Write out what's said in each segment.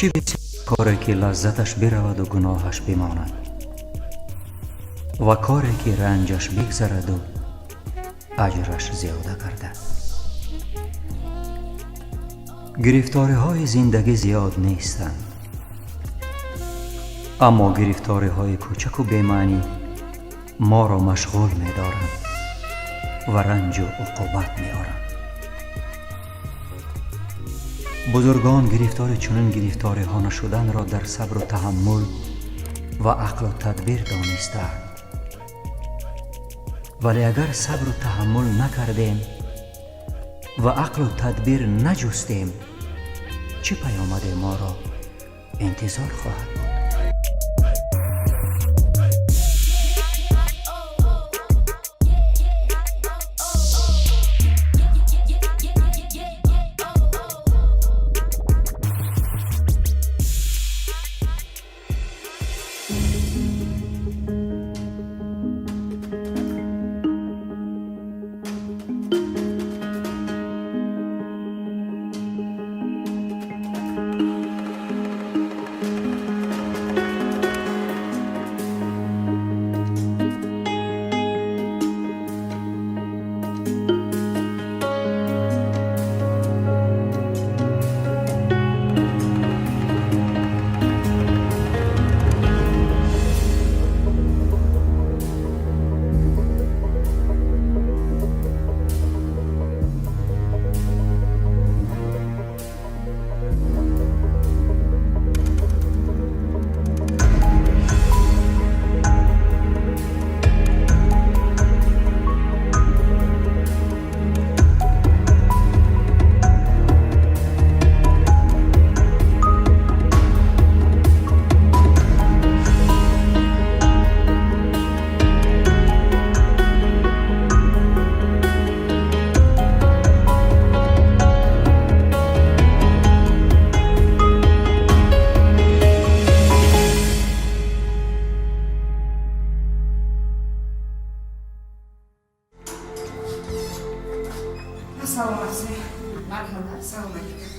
Чӣ бисёр коре, ки лаззаташ бираваду гуноҳаш бимонад, ва коре, ки ранҷаш бигзараду аҷраш зиёда гардад. Гирифториҳои зиндагӣ зиёд нестанд, аммо гирифториҳои кӯчаку бемаънӣ моро машғул медоранд ва ранҷу уқубат меоранд. Бузургон гирифтори чунин гирифториҳо нашуданро дар сабру таҳаммул ва ақлу тадбир донистаанд. Вале агар сабру таҳаммул накардем ва ақлу тадбир наҷустем, чӣ паёмаде моро интизор хоҳад буд? Салом, ҳамсоя. Марҳабо. Салом алейкум.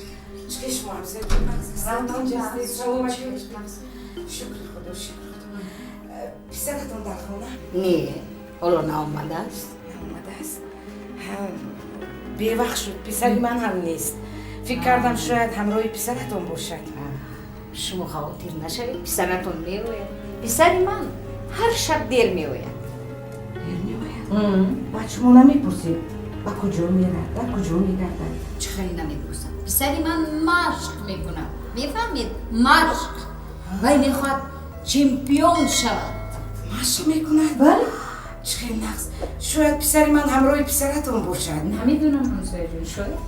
Чӣ, шумо, ҳамсоя? Салом алейкум. Шукри Худо, шукри Худо. Писаратон дар хона? Не, ҳоло наомадааст. Наомадааст. Бевақт шуд, писари ман ҳам нест. Фикр кардам, шояд ҳамроҳи писаратон бошад. Шумо хавотир нашавед, писаратон меояд. Писари ман ҳар шаб дер меояд. Дер меояд? Баъд шумо намепурсед, ба куҷо мерад, дар куҷо мегардад? Чӣ хеле намепурсам? Писари ман машқ мекунад, мефаҳмед, машқ. Вай мехоҳад чемпион шавад. Машқ мекунад? Бале. Чӣ хел нағз! Шояд писари ман ҳамроҳи писаратон бошад. Намедонам, ҳамсояҷон, шояд.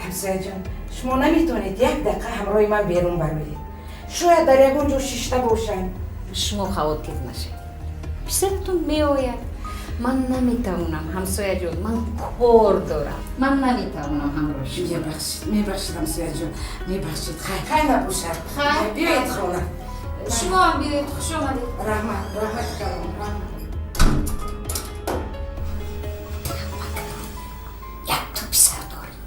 Ҳамсояҷон, шумо наметавонед як дақиқа ҳамроҳи ман берун бароед? Шояд дар ягон ҷо шишта бошанд. Шумо хавотир нашавед, писаратон меояд. Ман наметавонам, ҳамсояҷон, ман кор дорам, ман наметавонам ҳамроҳ шумо. Мебахшид, мебахшид, ҳамсояҷон, мебахшид. Хайр, хайр набошад. Хайр. Биёед хона. Шумо ҳам биёед, хуш омадед. Раҳмат, раҳмати калон, раҳмат. Якто писар дорем.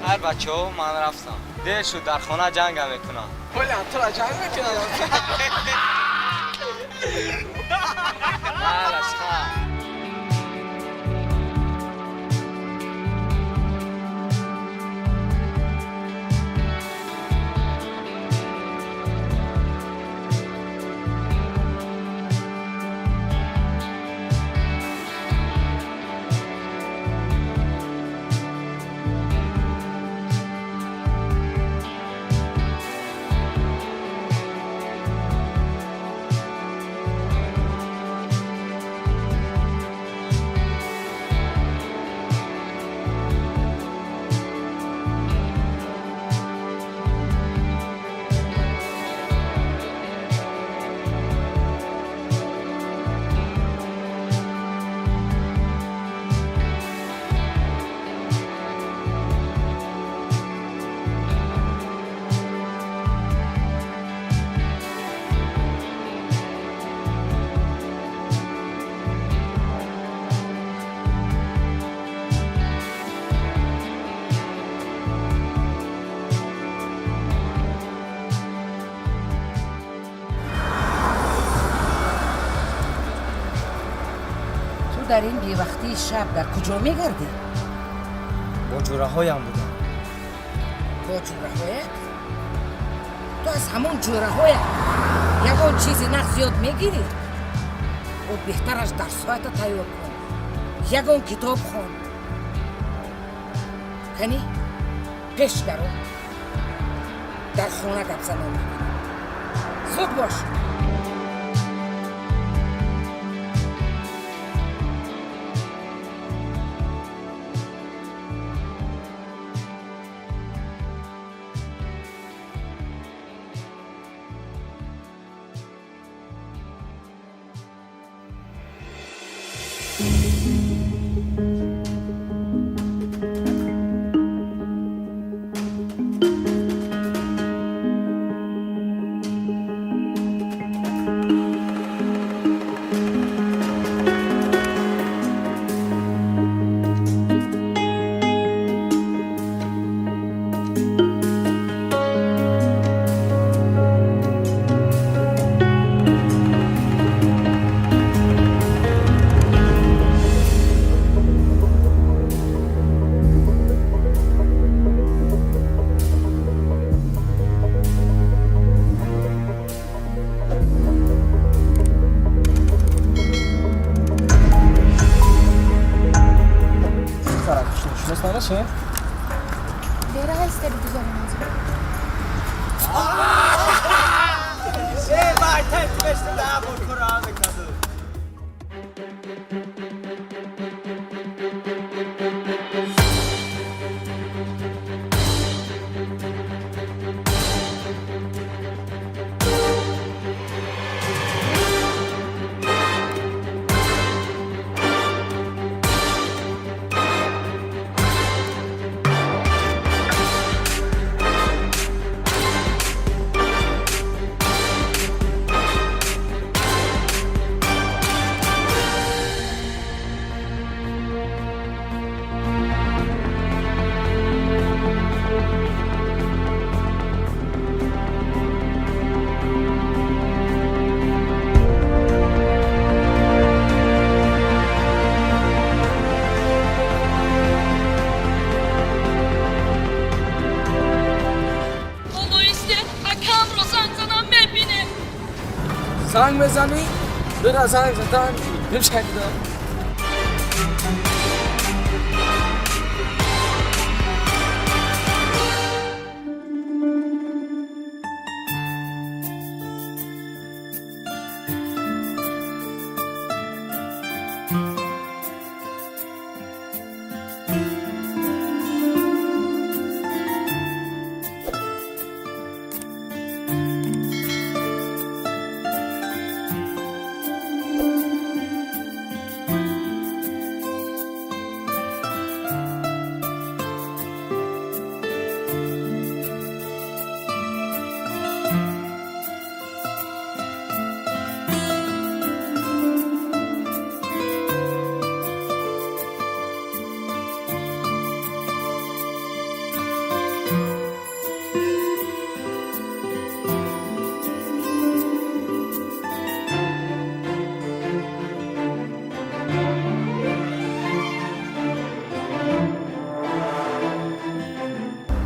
Ҳар бачаҳо, ман рафтам, дер шуд, дар хона ҷанга мекунам. Оля, тура ҷанг мекунам. Дар ин бевақтии шаб дар куҷо мегардӣ? Бо ҷӯраҳоям будам. Бо ҷӯраҳоят? Ту аз ҳамон ҷӯраҳоят ягон чизи нағз ёд мегирӣ? Ӯ беҳтараш дарсҳоята тайёр кун, ягон китоб хон. Кани пеш даро, дар хона гап занон мекунам. Зуд бош. Занг мезанӣ? Бира занг задан бимшакда.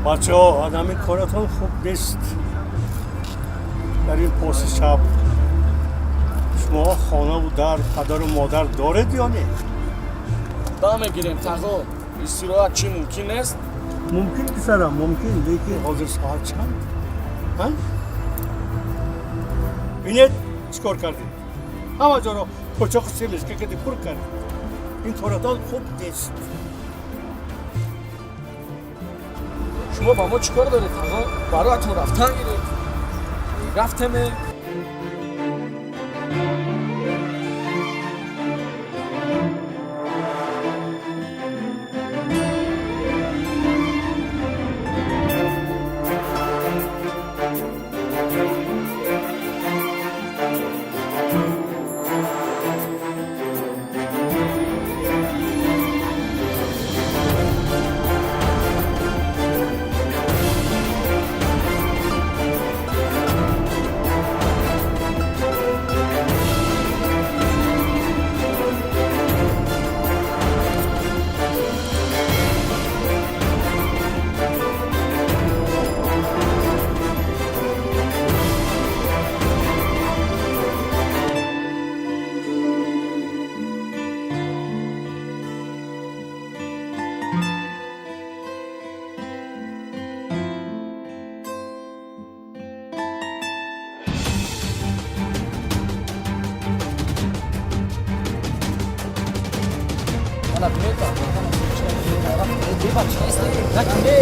Бачаҳо, ҳамин коратон хуб нест. Дар ин поси шаб шумо хонаву дар падару модар доред ё не? Да мегирем, тағо. Истироҳат чӣ мумкин нест? Мумкин, писарам, мумкин, лекин ҳозир соат чанд? Бинед, чӣ кор кардед? Ҳама ҷоро пӯчоқу семечка кади пур кардед. Ин коратон хуб нест. Шумо ба мо чӣ кор доред, тағо? Бароятон рафтан гиред. Рафтеме? Бебахш нест, накунӣ.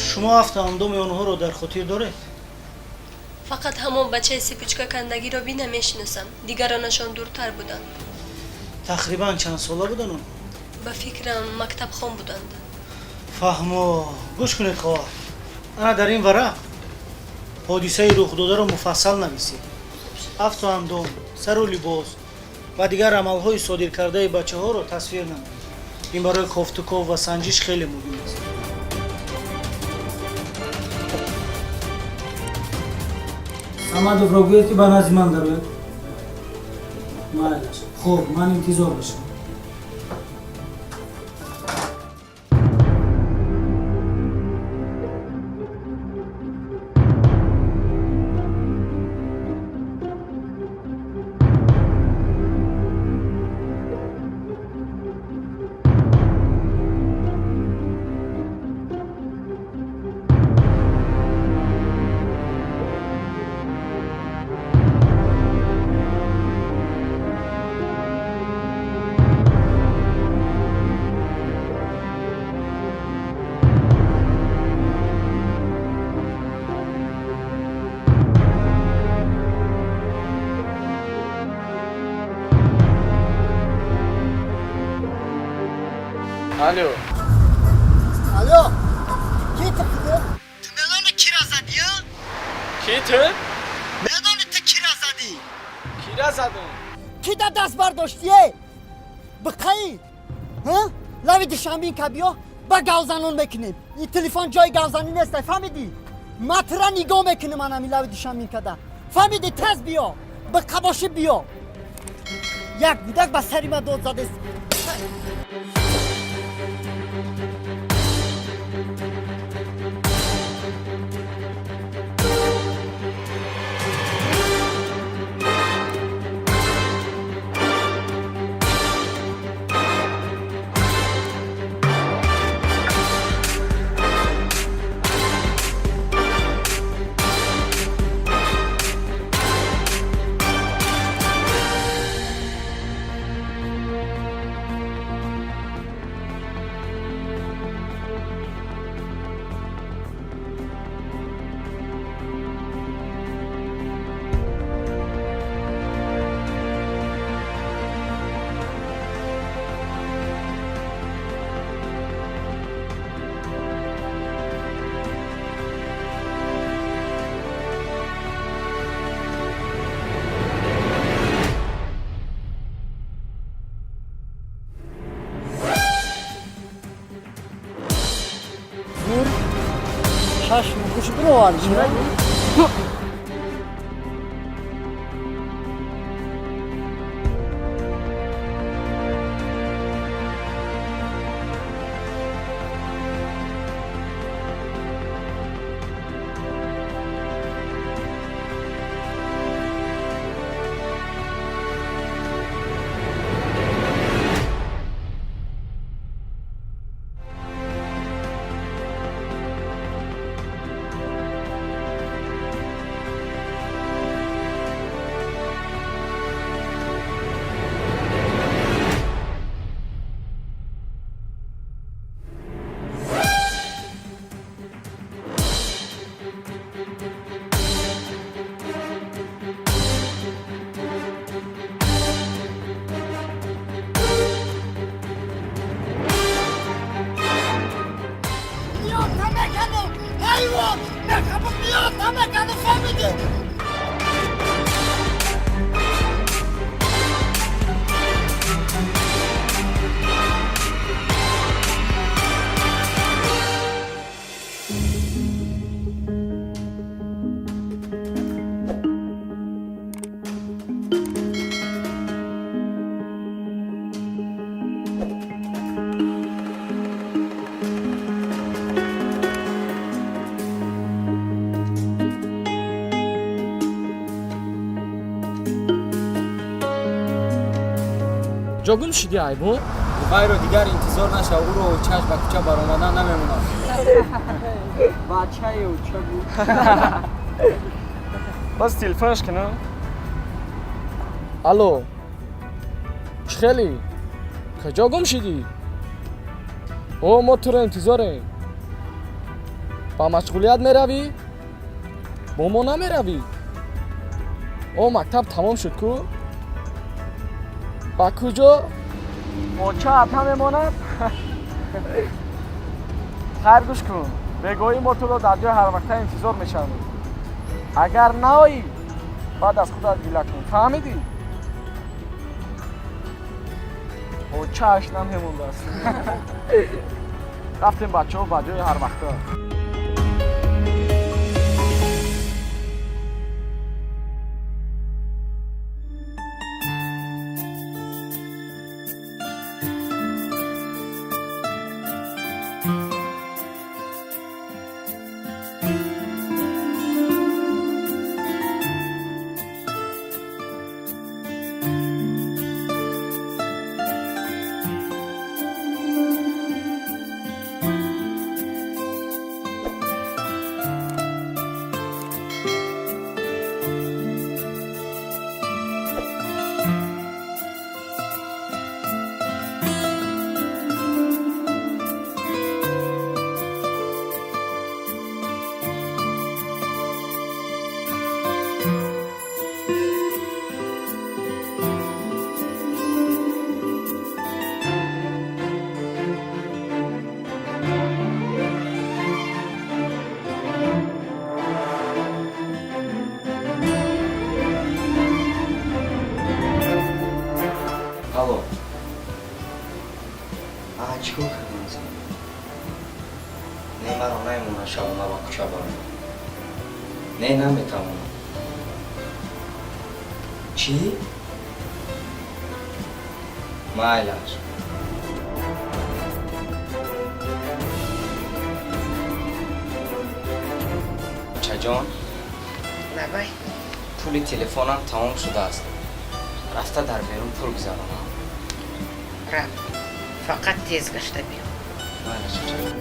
Шумо ҳафтаандоми онҳоро дар хотир доред? Фақат ҳамон бачаи сипучка кандагиро бина мешиносам, дигаронашон дуртар буданд. Тақрибан чанд сола буданд онҳо? Ба фикрам, мактабхон буданд. Фаҳмо. Гӯш кунед, хоҳар, ана дар ин варақ ҳодисаи рухдодаро муфассал нависед. Ҳафту андом, сару либос ва дигар амалҳои содиркардаи бачаҳоро тасвир намоед. Ин барои кофтуков ва санҷиш хеле муҳим аст. Самадовро гӯед, ки ба назди ман дарояд. Майлаш, хуб, ман интизор мешавам. Алло. Алло. Ки ту куди? Ту медони кира задӣ? Ки ту? Медони ту кира задӣ? Кира задам? Ки да даст бардоштие? Биқаи? Ҳа? Лави Душанбинка биё, ба гавзанон мекунем. Ин телефон ҷои гавзанӣ нест, фаҳмидӣ? Ман тура нигоҳ мекунам анами лави Душанбинкада. Фаҳмидӣ? Тез биё. Биқабошӣ биё. Як гудак ба сари ман дод задест. Куҷо гум шудӣ, ҳайвон? Вайро дигар интизор нашав, ӯро очааш ба кӯча баромадан намемонад. Бачаи оча буд. Боз телефонаш кунам. Алло, чӣ хелӣ? Куҷо гум шудӣ? О, мо туро интизорем. Ба машғулият меравӣ? Бо мо намеравӣ? О, мактаб тамом шуд ку? Ба куҷо? Очаат намемонад? Хайр, гӯш кун, бегоҳӣ мо туро дар ҷои ҳарвақта интизор мешавем. Агар наоӣ, баъд аз худат гила кун, фаҳмидӣ? Очааш намемондааст. Рафтем, бачаҳо, ба ҷои ҳарвақта. Алло. А чӣ кор кардем? Не, маро намемонад шабона ба кӯча барам. Не, наметавонам. Чӣ? Майлаш. Чаҷон? Лабай. Пули телефонам тамом шудааст. Рафта дар берун пул гузаронам. Рав, фақат тез гашта биё. Майлаш, чаҷон.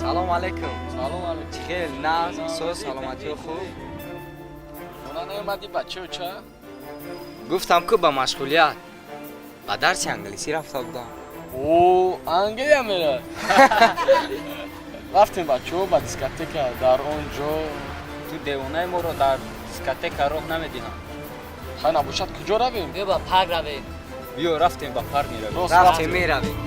Салом алейкум. Салом алейкум. Чӣ хел, нағз, соз, саломатиё хуб? Хона наомадӣ, бача оча? Гуфтам ку, ба машғулият, ба дарси англисӣ рафта будам. О, Англия мера. Рафтем, бачаҳо, ба дискотека, дар он ҷо. Ту девонаи, моро дар дискотека роҳ намедиҳам. Хай, набошад, куҷо равем? Биё, ба парк равем. Биё, рафтем, ба парк меравем. Рост. Рафтем, меравем.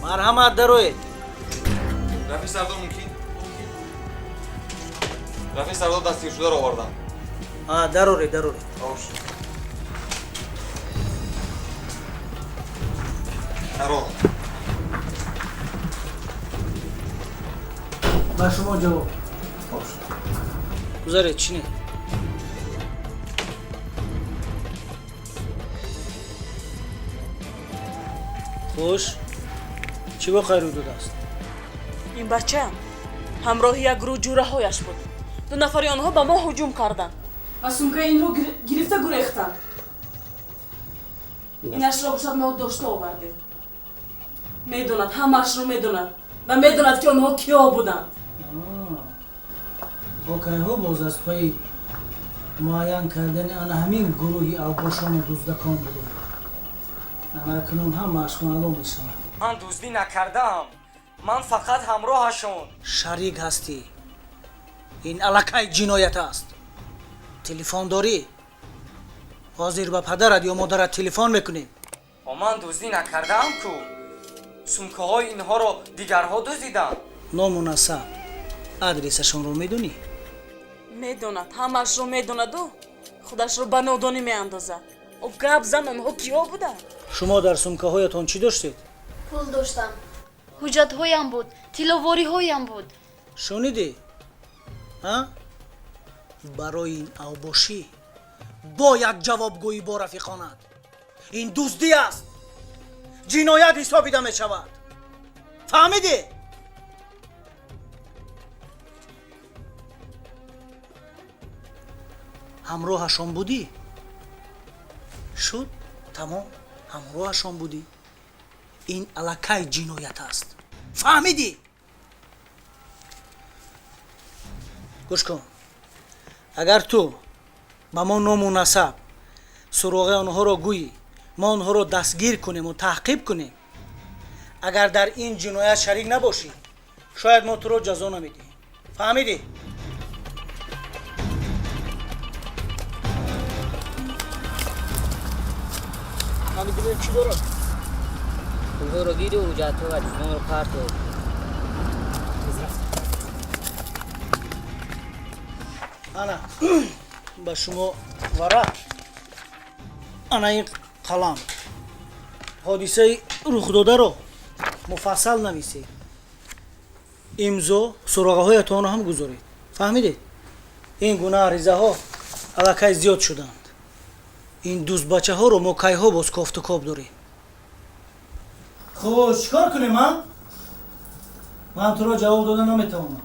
Марҳамат, дароед. Рафиқ сардор, мумкин? Рафиқ сардор, дастгиршударо овардам. Дароред, дароред. Дарор. Ба шумо ҷавоб. Гузаред, чинед. Хуш, чӣ воқеа рӯй додааст? Ин бача ҳамроҳи як гурӯҳ ҷӯраҳояш буд. Ду нафари онҳо ба мо ҳуҷум карданд ва сумкаи инро гирифта гурехтанд. Инашро бошад мо дошта овардем. Медонад, ҳамаашро медонад ва медонад, ки онҳо киҳо буданд. Окайҳо боз аз пайи муайян кардани ана ҳамин гурӯҳи авбошону дуздакон будем. Ана акнун ҳамааш маълум мешавад. Ман дуздӣ накардаам, ман фақат ҳамроҳашон. Шарик ҳастӣ. Ин аллакай ҷиноят аст. Телефон дорӣ? Ҳозир ба падарат ё модарат телефон мекунем. Ман дуздӣ накардаам ку. Сумкаҳои инҳоро дигарҳо дуздиданд. Ному насаб, адресашонро медонӣ? Медонад, ҳамаашро медонаду худашро ба нодонӣ меандозад. О, гап зан, онҳо киҳо буданд? Шумо дар сумкаҳоятон чӣ доштед? Пул доштам, ҳуҷҷатҳоям буд, тилловориҳоям буд. Шунидӣ? Барои ин авбошӣ бояд ҷавобгӯӣ бо рафиқонат. Ин дуздӣ аст, ҷиноят ҳисобида мешавад. Фаҳмидӣ? Ҳамроҳашон будӣ? Шуд, тамом, ҳамроҳашон будӣ. Ин аллакай ҷиноят аст. Фаҳмидӣ? Гӯш кун, агар ту ба мо ному насаб, суроғаи онҳоро гӯӣ, мо онҳоро дастгир кунему таҳқиб кунем. Агар дар ин ҷиноят шарик набошӣ, шояд мо туро ҷазо намедиҳем. Фаҳмидӣ? Чӣ дорад? Пулҳоро гиру ҳуҷҷатҳо ва ҷуздонро партоб. Ана ба шумо варақ, ана ин қалам. Ҳодисаи рухдодаро муфассал нависед. Имзо, суроғаҳоятонро ҳам гузоред. Фаҳмидед? Ин гуна аризаҳо аллакай зиёд шуданд. Ин дӯстбачаҳоро мо кайҳо боз кофту коб дорем. Хуш, чӣ кор кунем, а? Ман туро ҷавоб дода наметавонам.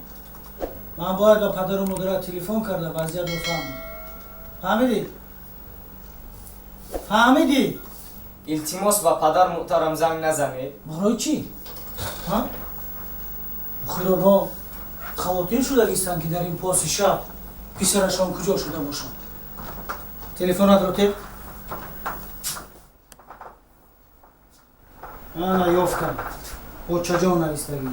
Ман бояд ба падару модарат телефон карда вазъиятро фаҳмам. Фаҳмидӣ? Фаҳмидӣ? Илтимос, ба падар муҳтарам занг назанед. Барои чӣ? Охир онҳо хавотир шудагистанд, ки дар ин поси шаб писарашон куҷо шуда бошад. Телефонатро теп. Ана ёфтам. Очаҷон навистагӣ.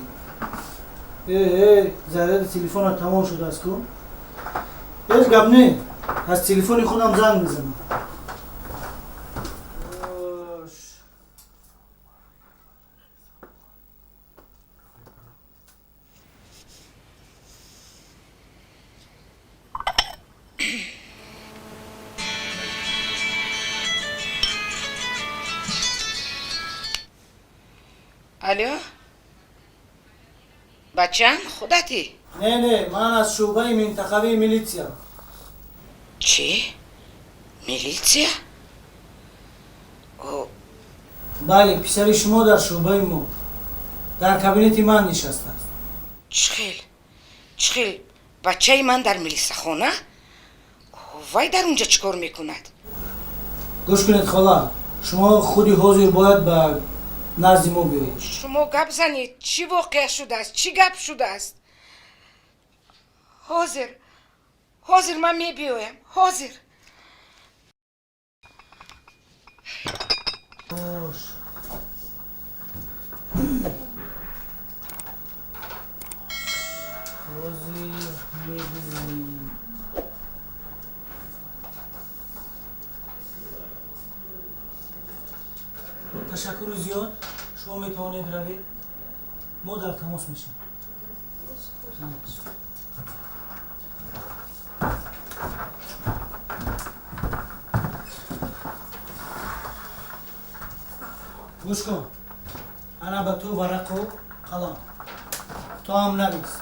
Э, заряди телефонат тамом шудааст ку? Ҳеҷ гап не, аз телефони худам занг мезанам. Алло, бачам, худатӣ? Не, не, ман аз шӯъбаи минтақавии милитсия. Чӣ? Милитсия? Бале, писари шумо дар шӯъбаи мо, дар кабинети ман нишастааст. Чӣ хел? Чӣ хел бачаи ман дар милисахона? Вай дар унҷа чӣ кор мекунад? Гӯш кунед, хола, шумо худи ҳозир бояд ба назди мо биёед. Шумо гап занед, чӣ воқеа шудааст, чӣ гап шудааст? Ҳозир, ҳозир ман мебиёям, ҳозир. Бош. Ҳозир мебинем. Ташаккури зиёд. Шумо метавонед равед. Мо дар тамос мешавем. Гӯш кун, ана ба ту варақу қалам, ту ҳам навис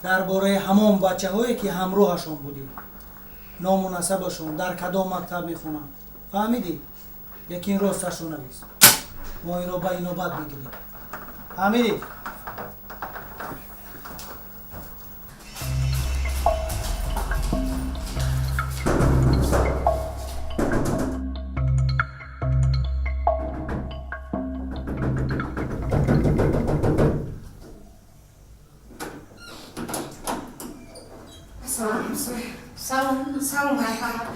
дар бораи ҳамон бачаҳое, ки ҳамроҳашон будӣ, ному насабашон, дар кадом мактаб мехонанд. Фаҳмидӣ? Лекин росташро навис, мо инро ба инобат мегирем. Фаҳмидӣ? Салом, ҳамсоя. Салом. Салом, марҳамат.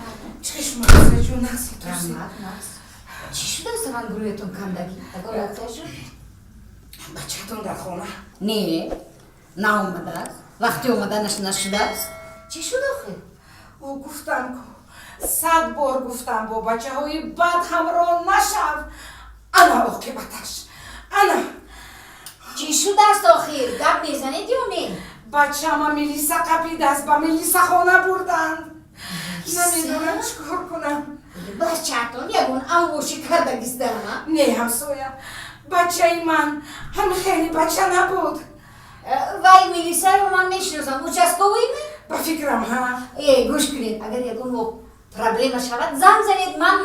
Чӣ шумо, ҳамсояҷон, нағзи турсӣ? Раҳмат, нағз. Чӣ шудааст, рангрӯятон кандагӣ? Ягон воқеа шуд? Бачаатон дар хона? Не, наомадааст, вақти омаданаш нашудааст. Чӣ шуд охир? Ӯ гуфтам ку, 100 бор гуфтам, бо бачаҳои бад ҳамроҳ нашав. Ана оқибаташ, ана. Чӣ шудааст охир? Гап мезанед ё не? Бачама милиса қапидааст, ба милисахона бурданд. Намедонам чӣ кор кунам. Бачаатон ягон авбошӣ кардагист дама? Не, ҳамсоя, бачаи ман ҳам хеле бача набуд. Вай милисаро ман мешиносам, участковый ме? Ба фикрам, ҳа. Э, гӯш кунед, агар ягон проблема шавад, занг занед, ман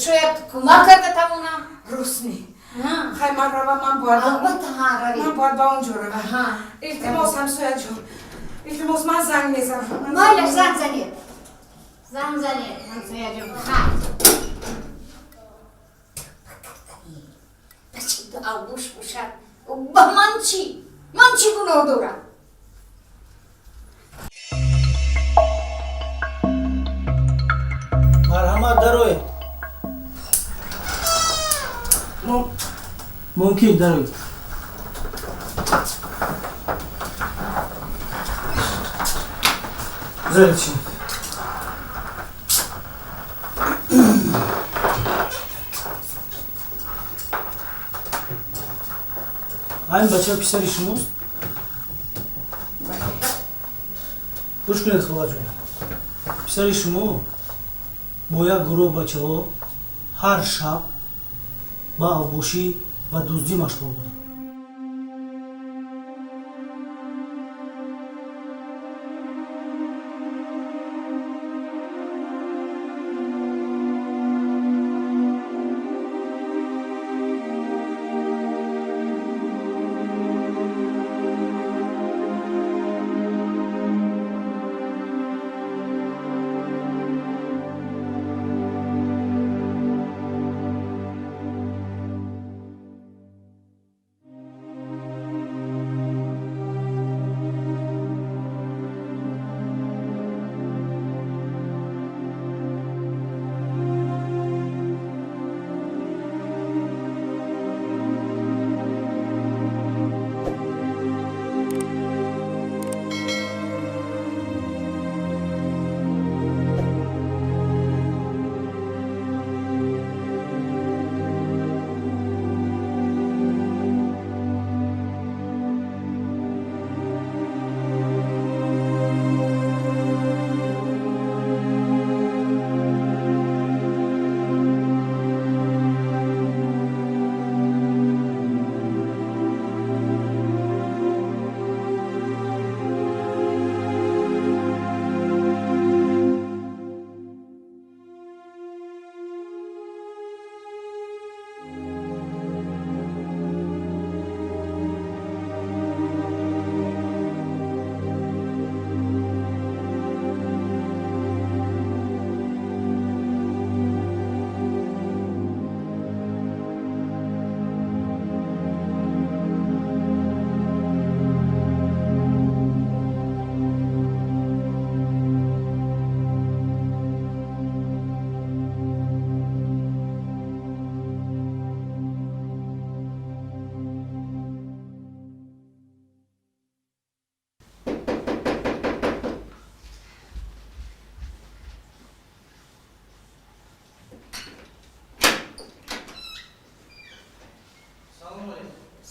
шояд кӯмак карда тавонам. Рост ми? Хай, ман равам, ман бояд. Албатта, ҳа, равед. Ман бояд ба он ҷо равам. Илтимос, ҳамсояҷон, илтимос, ман занг мезанам. Майлаш, занг занед, занг занед, ҳамсояҷон. Хай, бачаи авбош бошад, ба ман чӣ? Ман чӣ гуноҳ дорам? Марҳамат, дароед. Мумкин, дароед. Гузаред, шинед. Ҳамин бача писари шумост? Гӯш кунед, холаҷон, писари шумо бо як гурӯҳ бачаҳо ҳар шаб ба авбошӣ ва дуздӣ машғул буданд.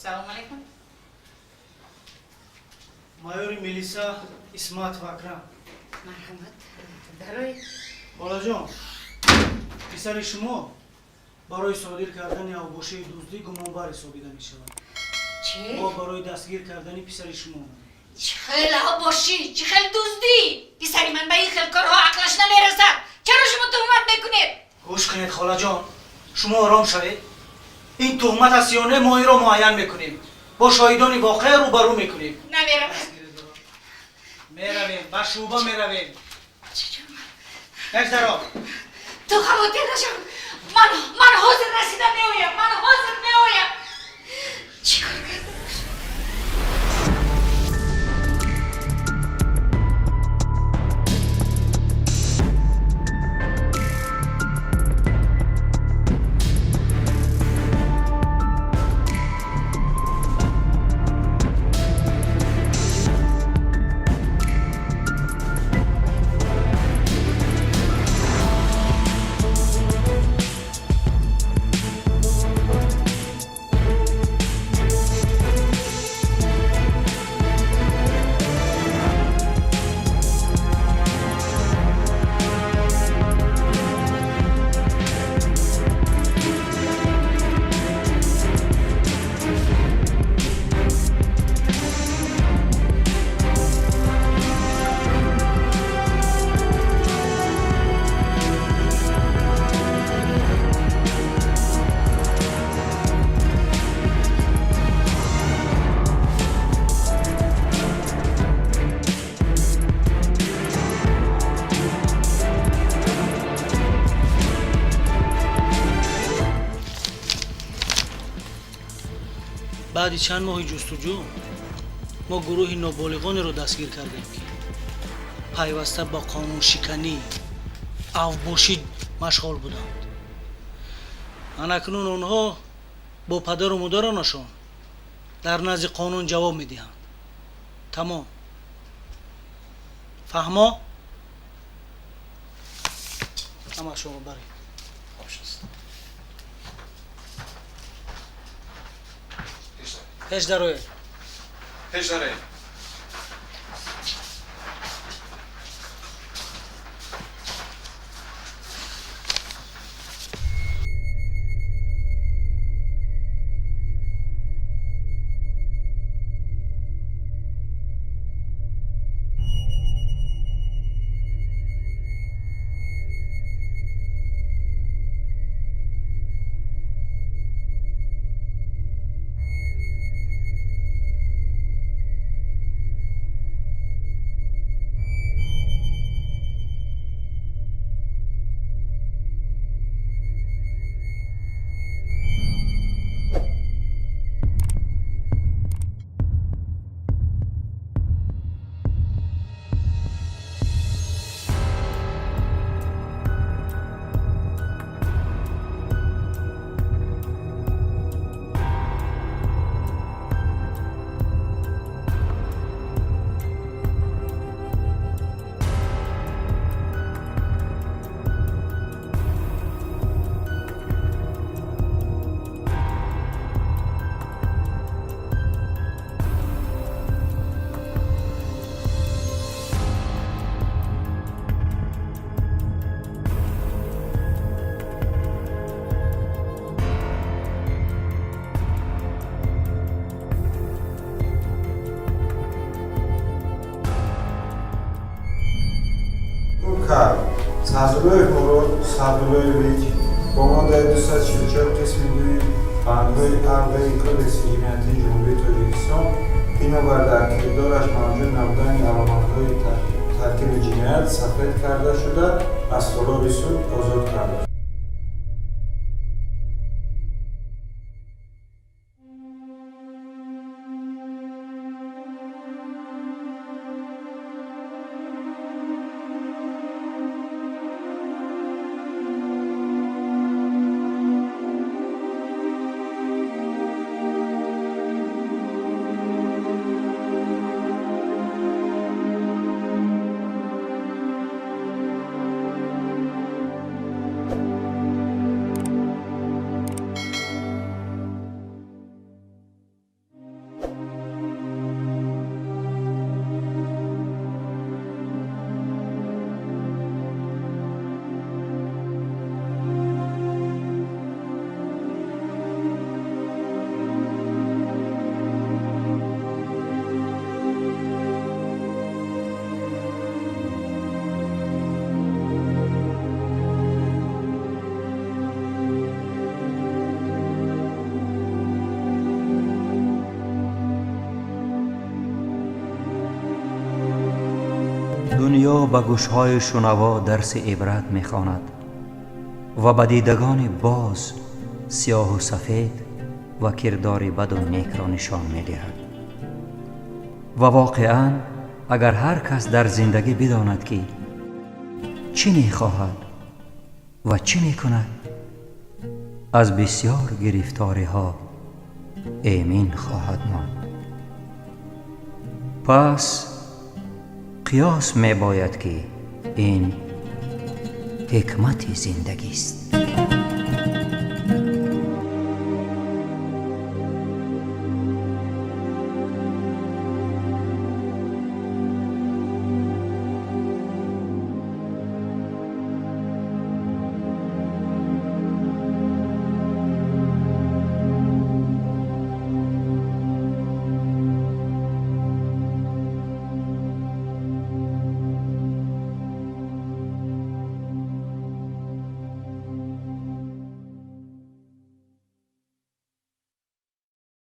Салом алейкум. Майори милиса Исматов Акрам. Марҳамат, дароед. Холаҷон, писари шумо Барои содир кардани авбошии дуздӣ гумонбар ҳисобида мешавад. Чӣ? Мо барои дастгир кардани писари шумо омадем. Чӣ хел авбошӣ, чӣ хел дуздӣ? Писари ман ба ин хел корҳо ақлаш намерасад. Чаро шумо туҳмат мекунед? Гӯш кунед, холаҷон, шумо ором шавед. Ин туҳмат аст ё не, мо инро муайян мекунем. Бо шоҳидони воқеа рӯбарӯ мекунем. Намеравам. Меравем, ба шӯъба меравем. Пеш даро. Ту хавотир нашав. Ман ҳозир расида меоям. Ман ҳозир меоям. Чӣ кор кардам? Баъди чанд моҳи ҷустуҷӯ мо гурӯҳи ноболиғонеро дастгир кардем, ки пайваста ба қонуншиканӣ, авбошӣ машғул буданд. Анакнун онҳо бо падару модаронашон дар назди қонун ҷавоб медиҳанд. Тамом. Фаҳмо? Ҳама шумо баред. Пеш дароед. Пеш дароед. Садулоев Мурод Садулоевич бо моддаи 244 қисми 2 бандҳои А-Б Кодекси ҷиноятии Ҷумҳурии Тоҷикистон бинобар дар кирдораш мавҷуд набудани аломатҳои таркиби ҷиноят сафед карда шуда, аз толори суд озод карда шуд. дунё ба гӯшҳои шунаво дарси ибрат мехонад ва ба дидагони боз сиёҳу сафед ва кирдори баду некро нишон медиҳад. Ва воқеан, агар ҳар кас дар зиндагӣ бидонад, ки чӣ мехоҳад ва чӣ мекунад, аз бисьёр гирифториҳо эмин хоҳад монд. Пас қиёс мебояд, ки ин ҳикмати зиндагист.